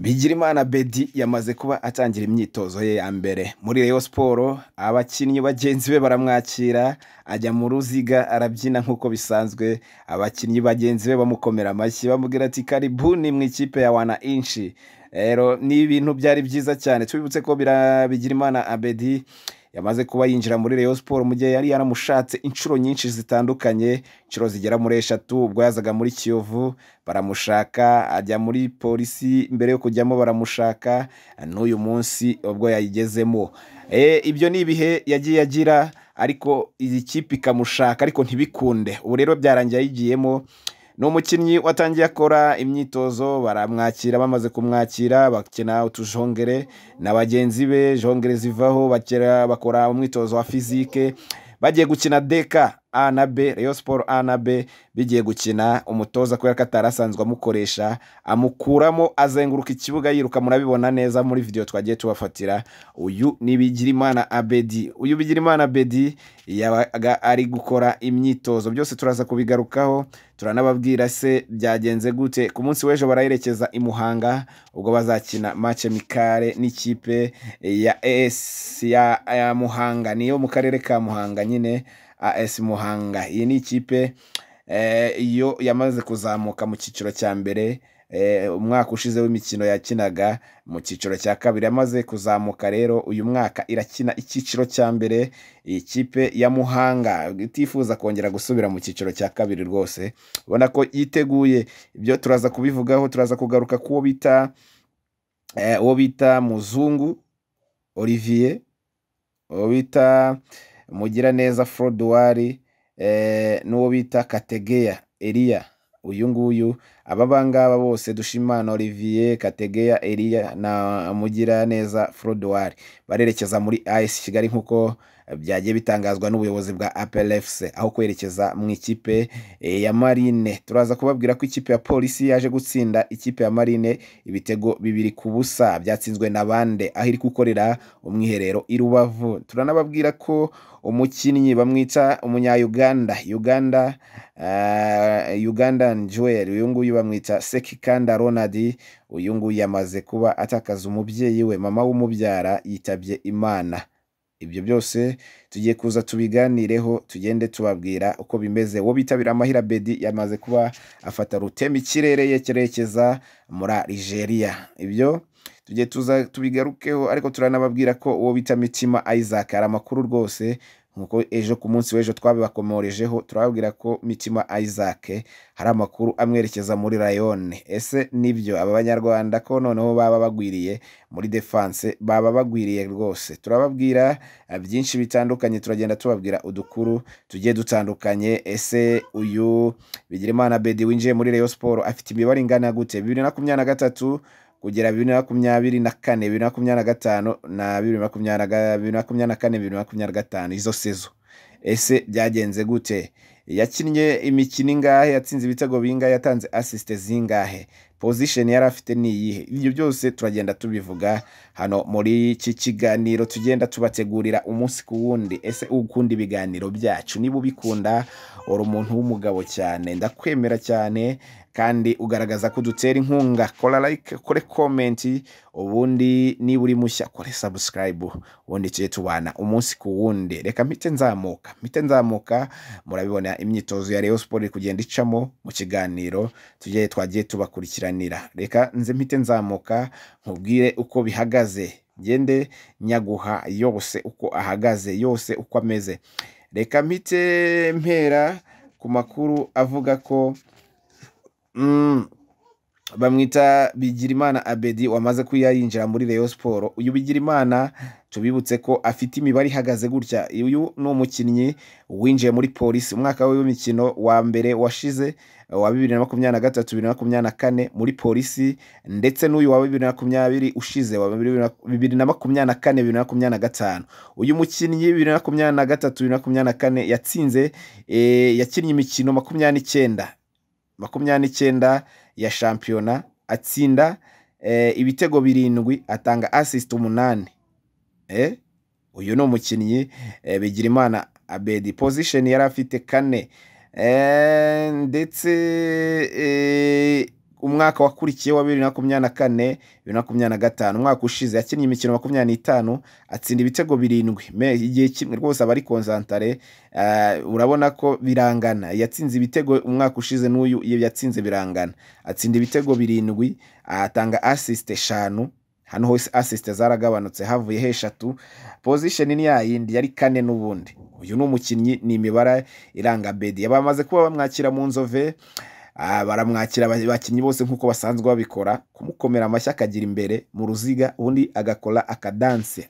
Bigirimana Abedi yamaze kuba atangira imyitozo ye ya mbere muri Rayon Sports. Abakinnyi bagenzi be baramwakira, ajya mu ruziga arabyina nk'uko bisanzwe. Abakinnyi bagenzi be bamukomera amashyi, bamubwira ati "Karibuni mu ikipe ya Wananchi". Rero ni ibintu byari byiza cyane. Tubibutse ko Bigirimana Abedi yamaze kuba yinjira muri Rayon Sports mu gihe yari yaramushatse inshuro nyinshi zitandukanye, inshuro zigera muri 3. Ubwo yazaga muri Kiyovu baramushaka, ajya muri Polisi mbere yo kujyamo baramushaka, n'uyu munsi ubwo yayigezemo. Ibyo ni ibihe yagiye agira, ariko iyi kipe ikamushaka ariko ntibikunde. Ubu rero byarangiye ayigiyemo. Ni umukinnyi watangiye akora imyitozo, baramwakira. Bamaze kumwakira bakina utujongere na bagenzi be, jongere zivaho, bakora umwitozo wa physique. Bagiye gukina deka A na B, Rayon Sports A na B bigiye gukina, umutoza kubera ko atari asanzwe amukoresha amukuramo, azenguruka ikibuga yiruka. Murabibona neza muri video twagiye tubafatira. Uyu ni Bigirimana Abedi. Uyu Bigirimana Abedi yabaga ari gukora imyitozo, byose turaza kubigarukaho, turanababwira se byagenze gute. Ku munsi w'ejo barayerekeza i Muhanga, ubwo bazakina match amicale n'ikipe ya AS ya Muhanga, niyo mu karere ka Muhanga nyine, AS Muhanga. Iyi ni ikipe iyo yamaze kuzamuka mu cyiciro cya mbere. Umwaka ushize w'imikino yakinaga mu cyiciro cya kabiri, yamaze kuzamuka rero uyu mwaka irakina icyiciro cya mbere. Iyi kipe ya Muhanga itifuza kongera gusubira mu cyiciro cya kabiri rwose, ubona ko yiteguye. Ibyo turaza kubivugaho, turaza kugaruka ku uwo bita Muzungu Olivier, uwo bita Mugiraneza Frodouard, n'uwo bita Kategeya Elia. Uyu nguyu, aba bangaba bose, Dushimana Olivier, Kategeya Elia na Mugiraneza Frodouard, barerekeza muri AS Kigali nk'uko byagiye bitangazwa n'ubuyobozi bwa APR FC, aho kwerekeza mu ikipe ya Marine. Turaza kubabwira ko ikipe ya Polisi yaje gutsinda ikipe ya Marine ibitego 2-0, byatsinzwe na bande, aho iri gukorera umwiherero i Rubavu. Turanababwira ko umukinnyi bamwita umunya-Uganda, Ugandan Joel, uyu nguyu bamwita Sekikanda Ronald. Uyu nguyu yamaze kuba atakaza umubyeyi we, mama w'umubyara yitabye Imana. Ibyo byose tugiye kuza tubiganireho, tugende tubabwira uko bimeze. Uwo bitabira Amahira Abedi yamaze kuba afata rutema ikirere yerekeza muri Algeria. Ibyo tugiye tuza tubigarukeho, ariko turanababwira ko uwo bita Mitima Isaac hari amakuru rwose, nkuko ejo ku munsi w'ejo twabibakomorejeho, turababwira ko Mitima Isaac hari amakuru amwerekeza muri Rayon. Ese nibyo? Aba banyarwanda ko noneho baba bagwiriye muri defense, baba bagwiriye rwose. Turababwira byinshi bitandukanye, turagenda tubabwira udukuru tugiye dutandukanye. Ese uyu Bigirimana Abedi winjiye muri Rayon Sports afite imibare ingana gute? 2023 kugera 2024, 2025 na 2024, 2025, izo saison ese byagenze gute? Yakinnye imikino ingahe? Yatsinze ibitego bingahe? Yatanze assist zingahe? Position yari afite ni iyihe? Ibyo byose turagenda tubivuga hano muri iki kiganiro tugenda tubategurira umunsi ku wundi. Ese ukunda ibiganiro byacu? Niba ubikunda, uri umuntu w'umugabo cyane, ndakwemera cyane, kandi ugaragaza ko udutera inkunga. Kora like, kore comment, ubundi niba uri mushya kore subscribe, ubundi tujye tubana umunsi ku wundi. Reka mpite nzamuka, mpite nzamuka. Murabibona imyitozo ya Rayon Sports iri kugenda icamo mu kiganiro tujye twagiye tubakurikiranira. Reka nze mpite nzamuka nkubwire uko bihagaze, ngende nyaguha yose uko ahagaze, yose uko ameze. Reka mpite mpera ku makuru avuga ko bamwita Bigirimana Abedi wamaze kuba yinjira muri Rayon Sports. Uyu Bigirimana tubibutse ko afite imibare ihagaze gutya. Uyu ni umukinnyi winjiye muri Polisi umwaka w'imikino wa mbere washize wa 2023, 2024 muri Polisi, ndetse n'uyu wa 2020 ushize wa 2024, 2025. Uyu mukinnyi 2023, 2024 yatsinze, yakinnye imikino 29, 29 ya shampiyona, atsinda ibitego 7, atanga assist 8. Uyu ni umukinnyi Bigirimana Abedi. Position yari afite 4, ndetse Umwaka wakurikiye wa 2024 2025, umwaka ushize, yakinnye imikino 25, atsinda ibitego 7 igihe kimwe. Rwose aba ari concentré. Urabona ko birangana, yatsinze ibitego umwaka ushize n'uyu iyo yatsinze birangana. Atsinda ibitego 7, atanga assist 5. Hano hose assist zaragabanutse, havuyeho 3. Position ni yayindi, yari 4 n'ubundi. Uyu ni umukinnyi, ni imibare iranga Abedi. Bamaze kuba bamwakira mu Nzove, baramwakira abakinnyi bose nk'uko basanzwe babikora, kumukomera amashyi, akagira imbere mu ruziga, ubundi agakora akadanse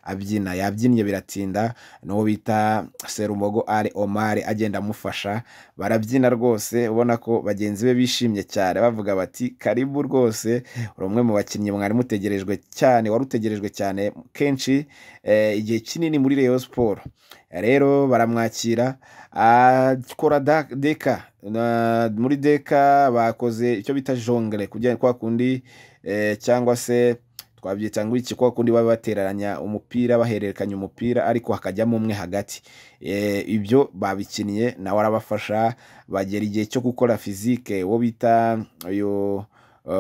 abyina. Yabyinnye biratinda, n'uwo bita Serumogo Ali Omar agenda amufasha, barabyina rwose, ubona ko bagenzi be bishimye cyane, bavuga bati: "Karibu rwose, uri umwe mu bakinnyi mwari mutegerejwe cyane, wari utegerejwe cyane kenshi, igihe kinini muri Rayon Sport." Rero baramwakira, akora deka. Muri deka bakoze icyo bita jongle, kugira kwa kundi, cyangwa se twabyita ngo iki, kwa kundi baba bateranya umupira, bahererekanya umupira, ariko hakajyamo umwe hagati. Ibyo babikinnye, nawe arabafasha. Bagera igihe cyo gukora physique, uwo bita uyu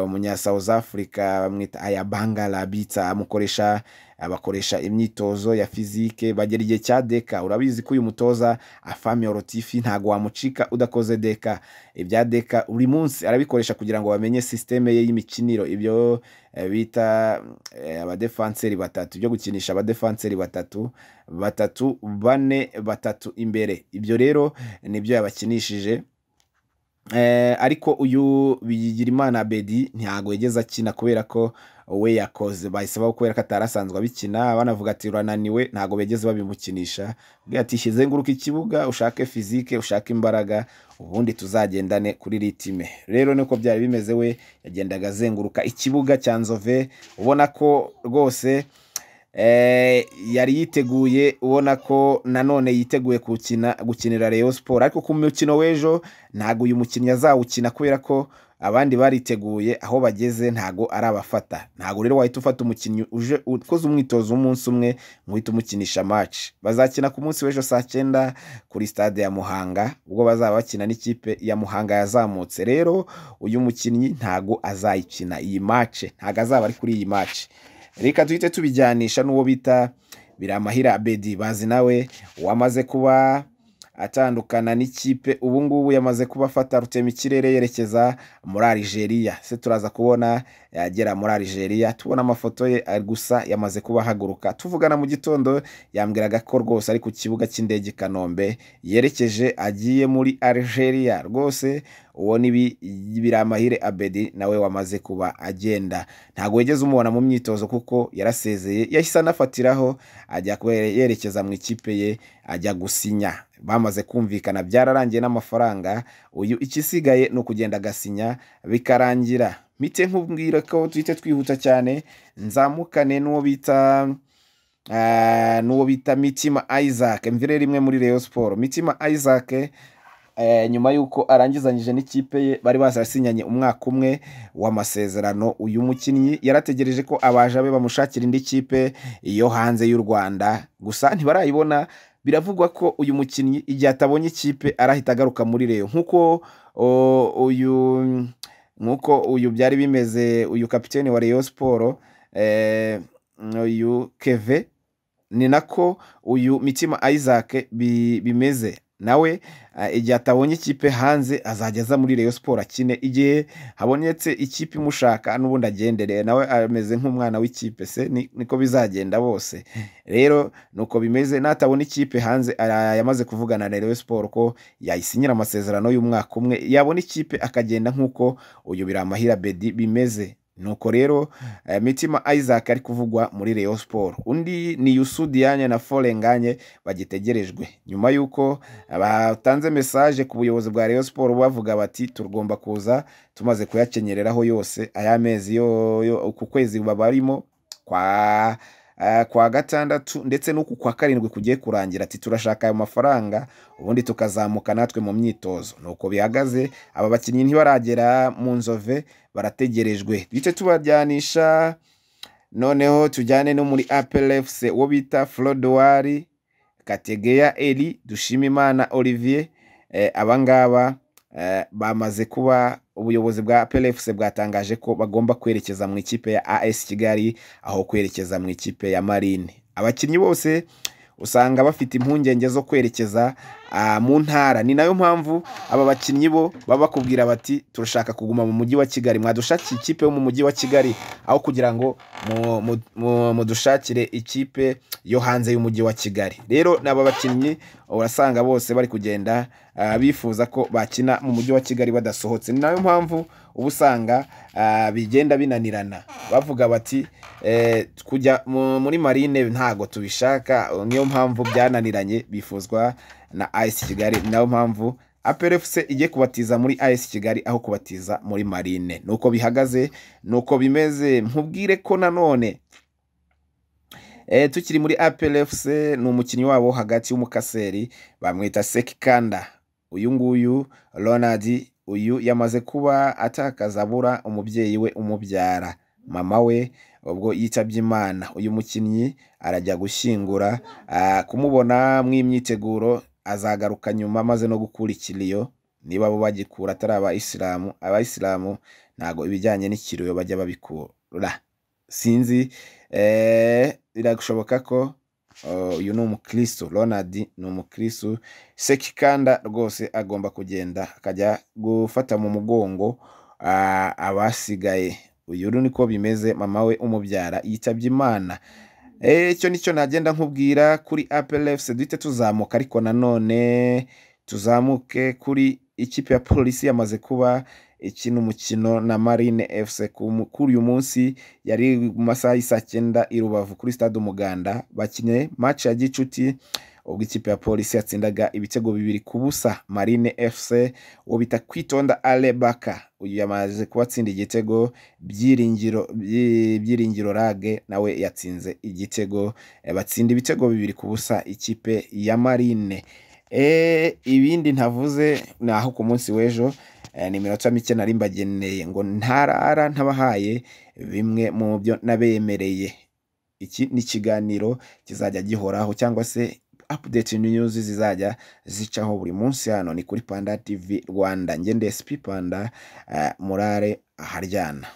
munya South Africa bamwita Ayabanga Labitsa amukoresha, abakoresha imyitozo ya physique. Bagera igihe cya deka. Urabizi ko uyu mutoza Afami Orotifi ntago wamucika udakoze deka. Ibya deka buri munsi arabikoresha kugira ngo bamenye système ye y'imikiniro, ibyo bita abadefanseri batatu, ibyo gukinisha abadefanseri batatu batatu, bane batatu imbere. Ibyo rero nibyo yabakinishije. Ariko uyu Bigirimana Abedi ntabwo yigeze akina kubera ko we yakoze bahise kubera ko atari asanzwe abikina, banavuga ati: "Urananiwe." Ntabwo bigeze babimukinisha. Bwira ati: "Zenguruka ikibuga, ushake physique, ushake imbaraga, ubundi tuzagendane kuri rythme." Rero niko byari bimeze, we yagendaga azenguruka ikibuga cya Nzove, ubona ko rwose yari yiteguye, ubona ko nanone yiteguye gukina, gukinira Rayon Sport. Ariko ku mukino w'ejo ntabwo uyu mukinnyi azawukina kubera ko abandi bariteguye, aho bageze ntago arabafata. Ntago rero wahita ufata umukinnyi uje ukoze umwitozo w'umunsi umwe ngo uhite umukinisha match. Bazakina ku munsi w'ejo saa 9 kuri stade ya Muhanga, ubwo bazaba bakina n'ikipe ya Muhanga yazamutse. Rero uyu mukinnyi ntago azayikina iyi match, ntago azaba ari kuri iyi match. Reka duhite tubijyanisha n'uwo bita Biramahire Abedi bazi, nawe wamaze kuba atandukana n'ikipe. Ubu ngubu yamaze kuba afata rutemikirere yerekeza muri Algeria. Se turaza kubona yagera muri Algeria, tubona amafoto ye gusa yamaze kuba ahaguruka. Tuvugana mu gitondo yambwiraga ko rwose ari ku kibuga cy'indege i Kanombe, yerekeje, agiye muri Algeria rwose. Uwo ni Biramahire Abedi, nawe wamaze kuba agenda. Ntabwo wigeze umubona mu myitozo kuko yarasezeye, yahise anafatiraho ajya yerekeza mu ikipe ye, ajya gusinya. Bamaze kumvikana, byararangiye n'amafaranga. Uyu ikisigaye ni ukugenda agasinya bikarangira. Mpite nkubwira ko tuhite twihuta cyane, nzamukane n'uwo bita Mitima Isaac, mvire rimwe muri Rayon Sport. Mitima Isaac, nyuma y'uko arangizanyije n'ikipe ye bari barasinyanye umwaka umwe w'amasezerano, uyu mukinnyi yarategereje ko abaje be bamushakira indi kipe yo hanze y'u Rwanda, gusa ntibarayibona. Biravugwa ko uyu mukinnyi igihe atabonye ikipe arahita agaruka muri Rayon, nk'uko uyu byari bimeze, uyu kapiteni wa Rayon Sport, uyu Keve, ni nako uyu Mitima Isaac bimeze nawe. Igihe atabonye ikipe hanze azajya aza muri Rayon Sport akine, igihe habonetse ikipe imushaka n'ubundi agendere. Nawe ameze nk'umwana w'ikipe se, niko bizagenda bose. Rero nuko bimeze, natabona ikipe hanze, yamaze kuvugana na Rayon Sport ko yayisinyira amasezerano y'umwaka umwe, yabona ikipe akagenda nk'uko uyu Biramahire Abedi bimeze. Nuko rero Mitima Isaac ari kuvugwa muri Rayon Sport. Undi ni Youssou Diagne na Fall Ngagne bagitegerejwe, nyuma y'uko batanze message ku buyobozi bwa Rayon Sport bavuga bati: "Tugomba kuza tumaze kuyakenyereraho yose aya mezi yo ku kwezi babarimo kwa gatandatu ndetse n'uku kwa karindwi kugiye kurangira," ati: "Turashaka ayo mafaranga, ubundi tukazamuka natwe mu myitozo." Nuko bihagaze, aba bakinnyi ntibaragera mu Nzove, barategerejwe. Duhite tubajyanisha noneho tujyane no muri APR FC, uwo bita Frodouard Kategeya Eli, Dushimimana Olivier. Abangaba Bamaze kuba ubuyobozi bwa APR FC bwatangaje ko bagomba kwerekeza mu ikipe ya AS Kigali aho kwerekeza mu ikipe ya Marine. Abakinnyi bose usanga bafite impungenge zo kwerekeza mu ntara. Ni nayo mpamvu aba bakinnyi bo baba bakubwira bati turashaka kuguma mu mujyi wa Kigali, mwadushakiye ikipe yo mu mujyi wa Kigali aho kugira ngo mudushakire ikipe yo hanze y'umujyi wa Kigali. Rero n'aba bakinnyi urasanga bose bari kugenda bifuza ko bakina mu mujyi wa Kigali badasohotse. Ni nayo mpamvu uba usanga bigenda binanirana, bavuga bati kujya muri Marine ntago tubishaka. Niyo mpamvu byananiranye, bifuzwa na AS Kigali. Ni nayo mpamvu APR FC igiye kubatiza muri AS Kigali aho kubatiza muri Marine. Nuko bihagaze, nuko bimeze. Nkubwire ko nanone tukiri muri APR FC, ni umukinnyi wabo hagati w'umukaseri bamwita Sekikanda. Uyu nguyu Ronald, uyu yamaze kuba atakaza, abura umubyeyi we umubyara, mama we ubwo yitabye Imana. Uyu mukinnyi arajya gushyingura, kumubona mw'imyiteguro, azagaruka nyuma maze no gukura ikiriyo, niba bo bagikura atari abayisilamu. Abayisilamu ntago ibijyanye n'ikiriyo bajya babikura, sinzi, birashoboka ko uyu ni umukristo. Ronald ni umukristo. Sekikanda rwose agomba kugenda akajya gufata mu mugongo abasigaye. Uyu niko bimeze, mama we umubyara yitabye Imana. Icyo nicyo nagenda nkubwira kuri APR FC. Duhite tuzamuka, ariko nanone tuzamuke kuri ikipe ya Polisi yamaze kuba ikina umukino na Marine FC kuri uyu munsi, yari mu masaha y'isaa 9 i Rubavu kuri stade Umuganda. Bakinye match ya gicuti, ubwo ikipe ya Polisi yatsindaga ibitego 2-0 Marine FC. Uwo bita Kwitonda Alebaka, uyu yamaze kubatsinda igitego. Byiringiro Rage nawe yatsinze igitego, batsinda ibitego 2-0 ikipe ya Marine. Ibindi ntavuze naho ku munsi w'ejo, ni iminota mike nari mbageneye ngo ntarara ntabahaye bimwe mu byo nabemereye. Iki ni ikiganiro kizajya gihoraho, cyangwa se update news zizajya zicaho buri munsi. Hano ni kuri Panda TV Rwanda, ngende SP Panda, murare aharyana.